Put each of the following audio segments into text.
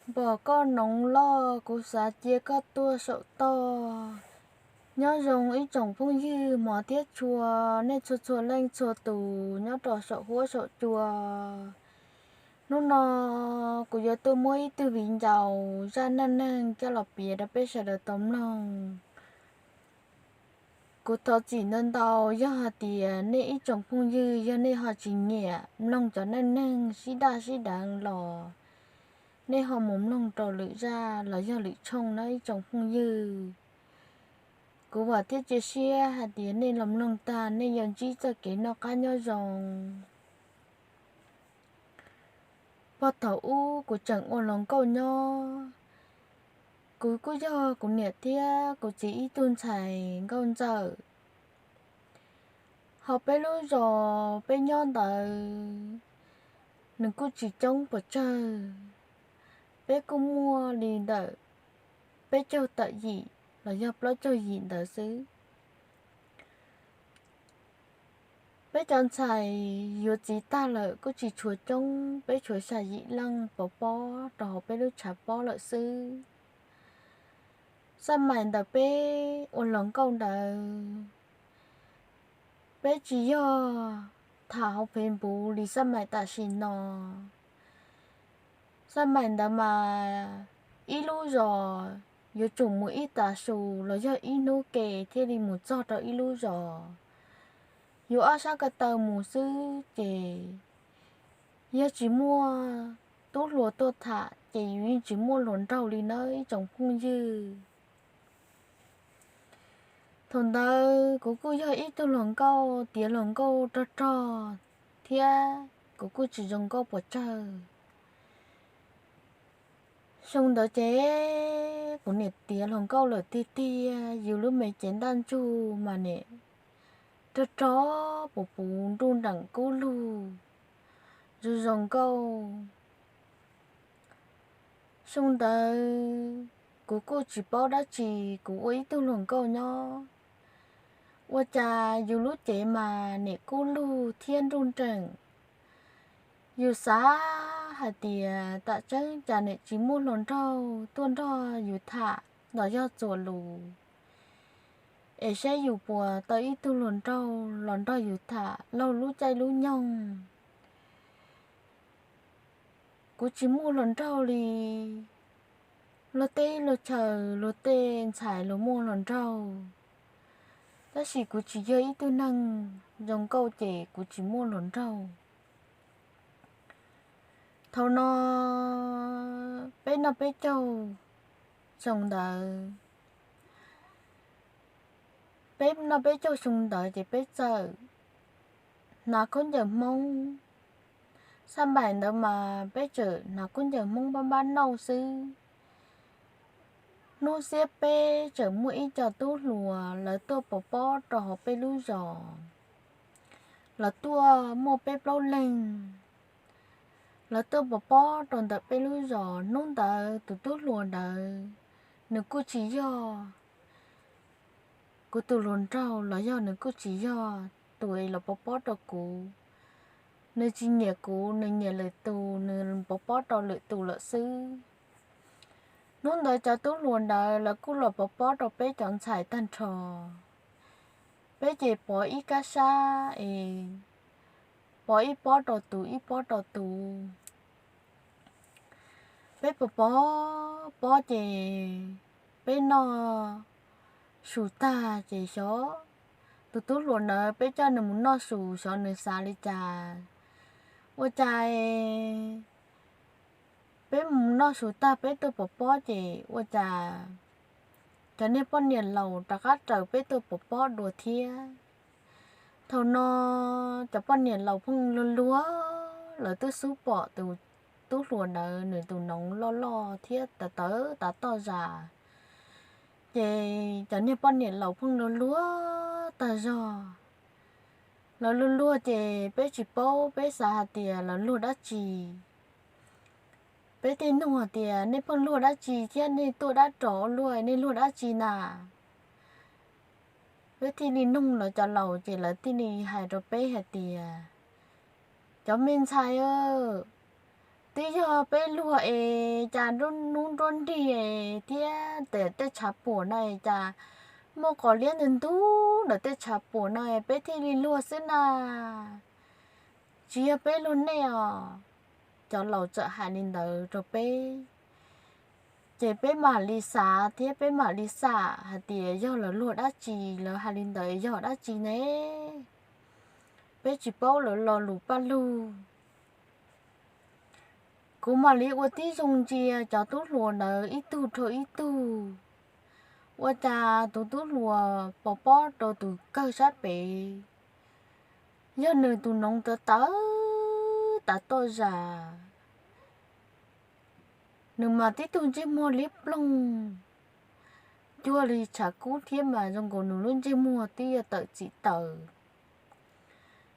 Npog koj noov loj, kuv xav cia koj tuaj saum toj. Nyob zoo ib tsoom phooj ywg hmov thiab tshua, nej txhua txhua leej txhua tus nyob rau saum huab saum cua. Hnub no kuv yuav tuaj muab ib tug viv ncaus zaj neej neeg coj los piav rau peb sawv daws tau mloog. Kuv thov txim ntau ntau yog hais tias nej ib tsoom phooj ywg yog nej ho tsis nyiam mloog cov neej neeg sib daj sib deev los nej ho mus mloog rau lwm zaj los yog lwm tshooj na ib tsoom phooj ywg. Kuv vam thiab cia siab hais tias nej los mloog tag nej yuav ntsib txoj kev noj qab nyob zoo. Puag thaum ub kuv tseem ua hluas nkauj nyob, kuv kuj yog kuv niam thiab kuv txiv ib tug ntxhais nkauj ntxawm. Ho peb lub zos peb nyob ntawd nws kuj tsis coob pes tsawg, peb kuj muaj li ntawm peb caug tawm yim los yog plaub caug yim ntawd xwb. Peb cov ntxhais yuav txiv tag lawm kuj tsis tshuav coob, peb tshuav xya yim leej pov pob rau hauv peb lub tshav pob lawm xwb. Xaj mais ntawm peb ua hluas nkauj ntawd, peb tsis yog tham hauv Facebook li xaj mais tam sim no. Xaj mais ntawd mas ib lub zos yuav tsum mus ib tav su los yog ib hnub ke thiaj li mus txog rau ib lub zos. Yus ob sab ko taw mus xwb ces yog tsis muaj tub hluas tuaj tham ces yus yeej tsis muaj hluas nraug li nawb ib tsoom phooj ywg. Thaum ntawd kuv kuj yog ib tug hluas nkauj tiav hluas nkauj rog rog thiab kuv kuj tsis zoo nkauj pes tsawg. Xyoo ntawd ces kuv niam tiav hluas nkauj lawm tiag tiag, yus lub me cev ntaj ntsug mas nim rog rog puv puv nruj nreem kub lug, zoo zoo nkauj. Xyoo ntawd kuv kuj tsis paub dab tsi, kuv ua ib tug hluas nkauj nyob, ua cas yus lub cev mas nim kub lug thiab nruj nreem. Yus xav hais tias tam tseeb cas nim tsis muaj hluas nraug tuaj nrog yus tham los yog txuas lus, es saib yus puas tau ib tug hluas nraug los nrog yus tham laug lub caij lub nyoog. Kuv tsis muaj hluas nraug li. Luag tej luag chaw luag tej ntxhais luag muaj hluas nraug, tab sis kuv tsis yog ib tug neeg zoo nkauj ces kuv tsis muaj hluas nraug. Thaum no peb noj peb caug xyoo ntawd, peb noj peb caug xyoo ntawd ces peb txawm hnav khaub ncaws Hmoob. Xaj mais ntawd mas peb tseem hnav khaub ncaws Hmoob npab npab nauj xwb. Hnub xiab peb tseem muaj ib co tub hluas lawv tuaj pov pob rau hauv peb lub zos. Lawv tuaj muaj peb plaub leeg, lawv tuaj pov pob rau ntawm peb lub zos. Hnub ntawd tus tub hluas ntawd nws kuj tsis yog kuv tus hluas nraug los yog nws kuj tsis yog tus es los pov pob rau kuv. Nws tsis nyiam kuv, nws nyiam lwm tus, nws pov pob rau lwm tus lawm xwb. Hnub ntawd cov tub hluas ntawd lawv kuj los pov pob rau peb cov ntxhais tag nrho. Peb ces pov ib kab sab es pov ib pob rau tus ib pob rau tus. Peb pov pov pob ces peb noj su tag ces xyov tus tub hluas ntawd peb coj nws mus noj su xyov nws xav li cas. Ua cas peb mus noj su tag peb tuaj pov pob ces ua cas cov niag poj niam laus rov qab raws peb tuaj pov pob dua thiab. Thaum no cov poj niam laus pheej luag luag, lawv twb xub pom tus tub hluas ntawd nws tus noov loj loj thiab tawv tawv tav toj zas. Ces cov niag poj niam laus pheej luag luag tag zog. Lawv luag luag ces peb tsis paub, peb xav hais tias lawv luag dab tsi. Peb thiaj nug hais tias nej pheej luag dab tsi thiab nej tuaj dab tsi ua luaj, nej luag dab tsi na? Peb thiaj li nug lawv cov laus ces lawv thiaj li hais rau peb hais tias, cov me ntxhais, Twb yog peb luag es cas nruab hnub nruab nrig thiab tej tshav puam no cas muaj qos liab ntug ntug ntawm tej tshav puam no peb thiaj li luag xwb na. Tsis yog peb luag nej os. Cov laus txawm hais li ntawd rau peb, ces peb mam li xav thiab peb mam li xam hais tias yog lawv luag dab tsi, lawv hais li ntawd yog dab tsi ne. Peb tsis paub lawv lo lus paj lug. Kuv mam li ua tib zoo ntsia cov tub hluas ntawd ib tug rau ib tug. Ua cas tus tub hluas pos pob rau tus kawg sab pem, yog nws tus noov tawv tawv tas toj zam. Nws mas tib tug ntsej muag liab ploog, cuag li tshav kub thiab mas zoo nkaus nws lub ntsej muag twb yuav tawm txim taws.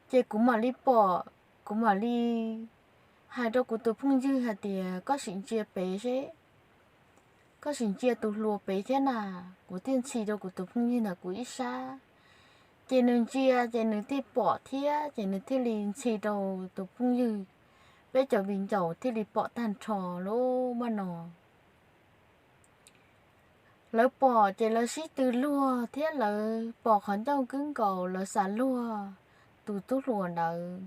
Ces kuv mam li pom, kuv mam li hais rau kuv tus phooj ywg hais tias koj sim ntsia pem seb, koj sim ntsia tus hluas pem thiab na. Kuv thiaj ntxhi rau kuv tus phooj ywg ntawm kuv ib sab. Ces nws ntsia ces nws thiaj pom thiab ces nws thiaj li ntxhi rau tus phooj ywg. Peb cov viv ncaus thiaj li pom tag nrho lub maj no. Lawv pom ces lawv sib tw luag thiab lawv pom qhov ncauj kwb nkaus lawv xav luag tus tub hluas ntawd.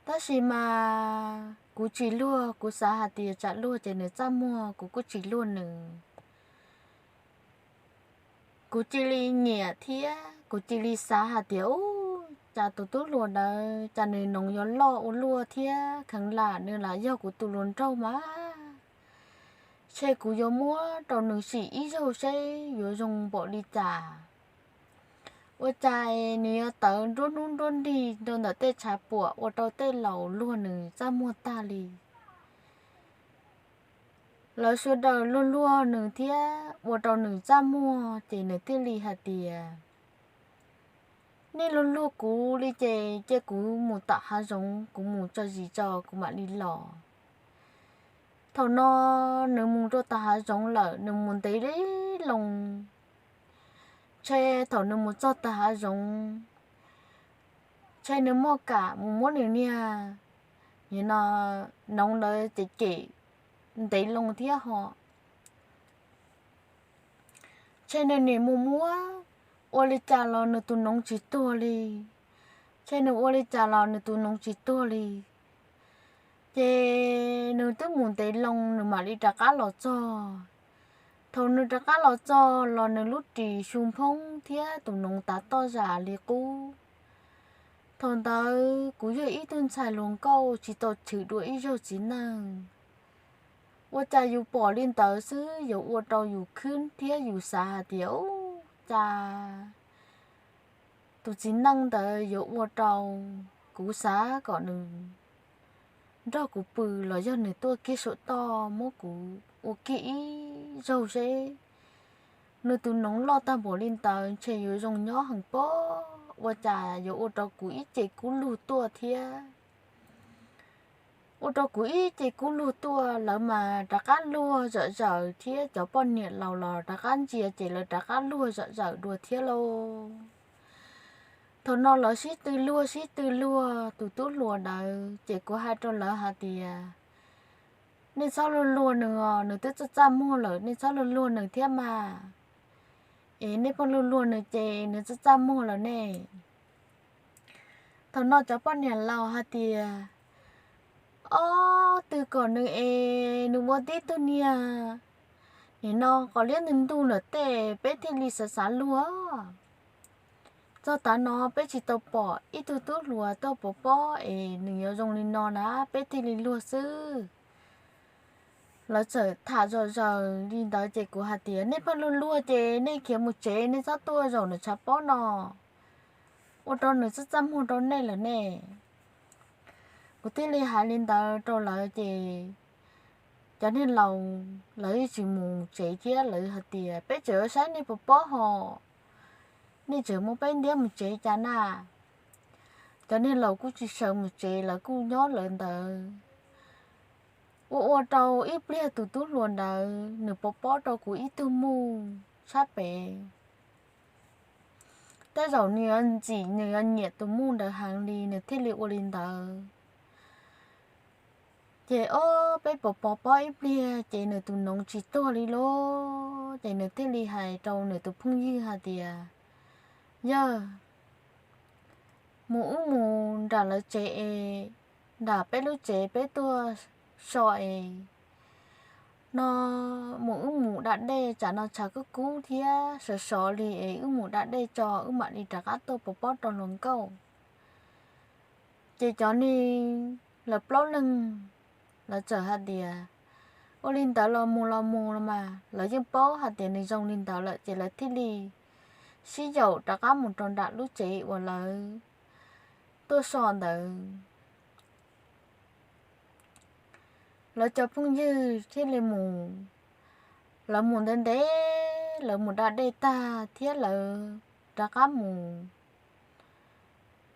Tab sis mas kuv tsis luag, kuv xav hais tias tsam luag ces nws txaj muag, kuv kuj tsis luag nws. Kuv cia li nyiam thiab kuv cia li xav hais tias, ub, cas tus tub hluas ntawd cas nws noov yuav loj ua luaj thiab kheev lam nws lam yog kuv tus hluas nraug mas. Ces kuv yuav muab rau nws sim ib zaug seb yuav zoo npaum li cas. Ua cas nws yuav tawv nruab hnub nruab nrig rau ntawm tej tshav puam ua rau tej laus luag nws txaj muag tag li. Lawv sawv daws luag luag nws thiab ua rau nws txaj muag ces nws thiaj li hais tias, nej luag luag kuv li ces cia kuv mus tom hav zoov, kuv mus tso zis tso kuv mam li los. Thaum no nws mus rau tom hav zoov lawm, nws mus ntev li loo. Ces thaum nws mus txog tom hav zoov, ces nws muaj kam mus muab nws niag, nim no, noov ntawd ces cem ntev loo thiab ho. Ces nws nim mus muab, ua li cas los nws tus noov tsis tuag li. Ces nws ua li cas los nws tus noov tsis tuag li. Ces nws twb mus ntev loo nws mam li rov qab los txog. Thaum nws rov qab los txog los nws lub ris xyu nphoob thiab tus noov tav toj zam li qub. Thaum ntawd kuv yog ib tug ntxhais hluas nkauj tsis tau chwv dua ib zaug txiv neej. Ua cas yus pom li ntawd xwb yuav ua rau yus khwb thiab yus xav hais tias, ub, cas tus txiv neej ntawd yuav ua rau kuv xav kom nws nrog kuv pw los yog nws tuaj kiag saum toj muab kuv ua kiag ib zaug seb. Nws tus noov loj tag npaum li ntawd ntshe yuav zoo nyob heev pob, ua cas yuav ua rau kuv ib ce kub lug tuaj thiab. Ua rau kuv ib ce kub lug tuaj, lawv mas rov qab luag zom zaws thiab cov poj niam laus los rov qab ntsia ces lawv rov qab luag zom zaws dua thiab lauj. Thaum no lawv sib tw luag sib tw luag tus tub hluas ntawd ces kuv hais rau lawv hais tias, nej txhob luag luag nws os, nws twb txaj txaj muag lawm, nej txhob luag luag nws thiab mas. Es nej pheej luag luag nws ces nws txaj txaj muag lawm ne. Thaum no cov poj niam laus hais tias, ob tw kom nws es nws ua tib tug niag, nim no qos liab ntug ntug ntawm tej peb thiaj li xav xav luag. Txog tav no peb tsis tau pom ib tug tub hluas tuaj pov pob es nws yuav zoo li no na, peb thiaj li luag xwb. Lawv txawm tham zom zaws li ntawd ces kuv hais tias, nej pheej luag luag ces nej khiav mus tsev, nej txhob tuaj zaum nws tshav pob no, ua rau nws txaj txaj muag rau nej lawm ne. Kuv thiaj li hais li ntawd rau lawv ces cov niag laus lawv yeej tsis mus tsev thiab, lawv hais tias, peb tseem yuav saib nej pov pob ho, nej tseem muab peb ntiab mus tsev cas na. Cov niag laus kuj tsis sawv mus tsev, lawv kuj nyob lawv ntawd. Ua ua rau ib pliag tus tub hluas ntawd nws pov pob rau kuv ib tug muj sab pem. Tej zaum nws yuav ntxim nws yuav nyiam tus muj ntawd heev li nws thiaj li ua li ntawd. Ces ob peb pov pov pob ib pliag ces nws tus noov tsis tuag li lauj, ces nws thiaj li hais rau nws tus phooj ywg hais tias, Yawg, mus wb mus nram lawv tsev es, nram peb lub tsev peb tuaj so es, no mus wb mus da dej tsam no tshav kub kub thiab sov sov li es wb mus da dej tso wb mam li rov qab tuaj pov pob rau hluas nkauj. Ces cov ni lawv plaub leeg lawv txawm hais tias, Ua li ntawd los mus los mus los mas. Lawv yeej paub hais tias nws zoo li ntawd lawm ces lawv thiaj li sib yaum rov qab mus rau nram lub tsev uas lawv tuaj so ntawd. Lawv cov phooj ywg thiaj li mus, lawv mus ntev ntev, lawv mus da dej tag thiab lawv rov qab mus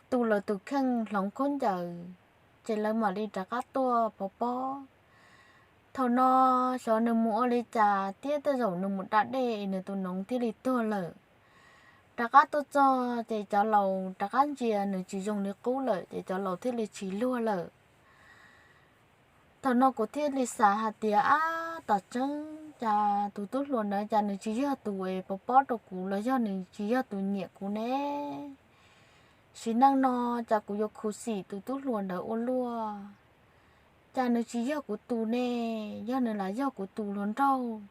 tu lawv tus kheej hloov khaub ncaws, ces lawv mam li rov qab tuaj pov pob. Thaum no xyov nws mus ua li cas thiab tej zaum nws mus da dej es nws tus noov thiaj li tuag lawm. Rov qab tuaj txog ces cov laus rov qab ntsia nws tsis zoo li qub lawm ces cov laus thiaj li tsis luag lawm. Thaum no kuv thiaj li xav hais tias, Ab, tom tseeb cas tus tub hluas ntawd cas nws tsis yog tus es pov pob rau kuv los yog nws tsis yog tus nyiam kuv ne? Sim neej no cas kuv yuav khuv xim tus tub hluas ntawd ua luaj. Cas nws tsis yog kuv tus ne? Yog nws lam yog kuv tus hluas nraug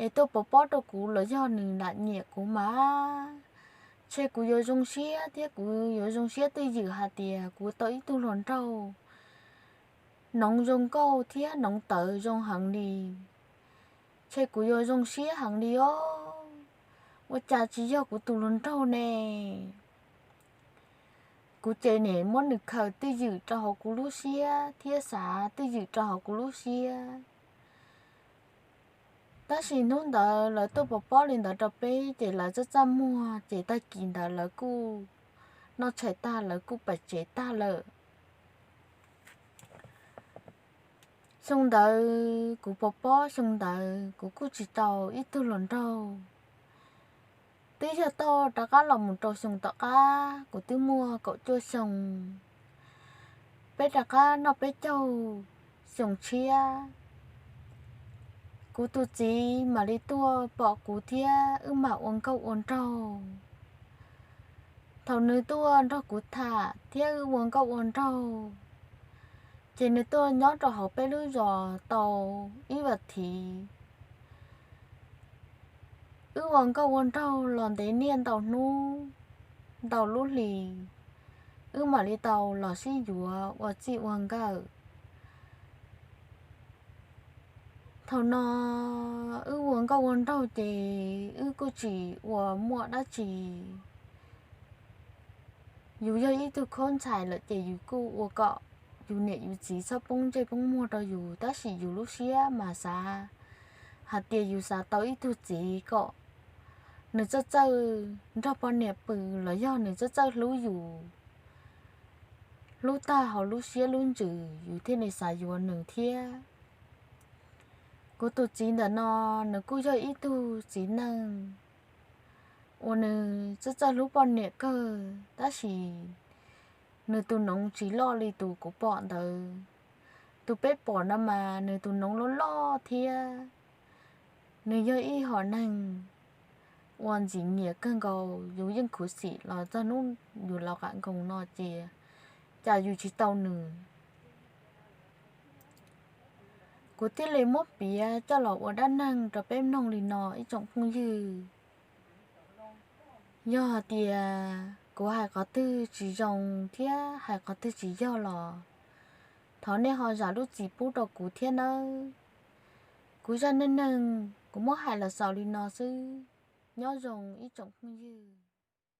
es tuaj pov pob rau kuv los yog nws lam nyiam kuv mas, ntshe kuv yuav zoo siab thiab kuv yuav zoo siab twj ywm hais tias kuv tau ib tug hluas nraug noov zoo nkauj thiab noov tawv zoo heev li. Ntshe kuv yuav zoo siab heev li os. Ua cas tsis yog kuv tus hluas nraug ne? Kuv ces nim muab nws khaws twj ywm rau hauv kuv lub siab thiab xav twj ywm rau hauv kuv lub siab. Tab sis hnub ntawd lawv tuaj pov pob li ntawd rau peb ces lawv txaj txaj muag ces tag kis ntawd lawv kuj noj tshais tag lawv kuj pais tsev tag lawm. Xyoo ntawd kuv pov pob xyoo ntawd kuv kuj tsis tau ib tug hluas nraug. Twb yog toj rov qab los mus rau xyoo tom qab kuv twb muaj kaum cuaj xyoo, peb rov qab noj peb caug xyoo tshiab, kuv tus txiv mam li tuaj pom kuv thiab wb mam ua nkauj ua nraug. Thaum nws tuaj nrog kuv tham thiab wb ua nkauj ua nraug, ces nws tuaj nyob rau hauv peb lub zos tau ib vas thiv. Wb ua nkauj ua nraug los ntev niaj ntau hnub ntau lub hli, wb mam li tau los sib yuav ua txij ua nkawm. Thaum no wb ua nkauj ua nraug ces wb kuj tsis ua muaj dab tsi. Yus yog ib tug khaub ntxhais lawm ces yus kuj ua kom yus niam yus txiv txhob poob ntsej poob muag rau yus, tab sis yus lub siab mas xav hais tias yus xav tau ib tug txiv kom nws txawj txawj nrog poj niam pw los yog nws txawj txawj hlub yus, hlub tag hauv lub siab lub ntsws yus thiaj li xav yuav nws thiab. Kuv tus txiv ntawm no, nws kuj yog ib tug txiv neej uas nws txawj txawj hlub poj niam kawg, tab sis nws tus noov tsis loj li tus kuv pom ntawd. Tus peb pom no mas nws tus noov loj loj thiab. Nws yog ib hom neeg uas ntxim nyiam kawg nkaus, yus yeej khuv xim los txog hnub yus laus qam nkoos no ces cas yus tsis tau nws. Kuv thiaj li muab piav coj los ua dab neeg rau peb mloog li no ib tsoom phooj ywg. Yog hais tias kuv hais qhov twg tsis zoo thiab hais qhov twg tsis yog los thov nej ho zam lub txim pub rau kuv thiab nawb. Kuv zaj neej neeg kuv muab hais los xaus li no xwb. Nyob zoo ib tsoom phooj ywg.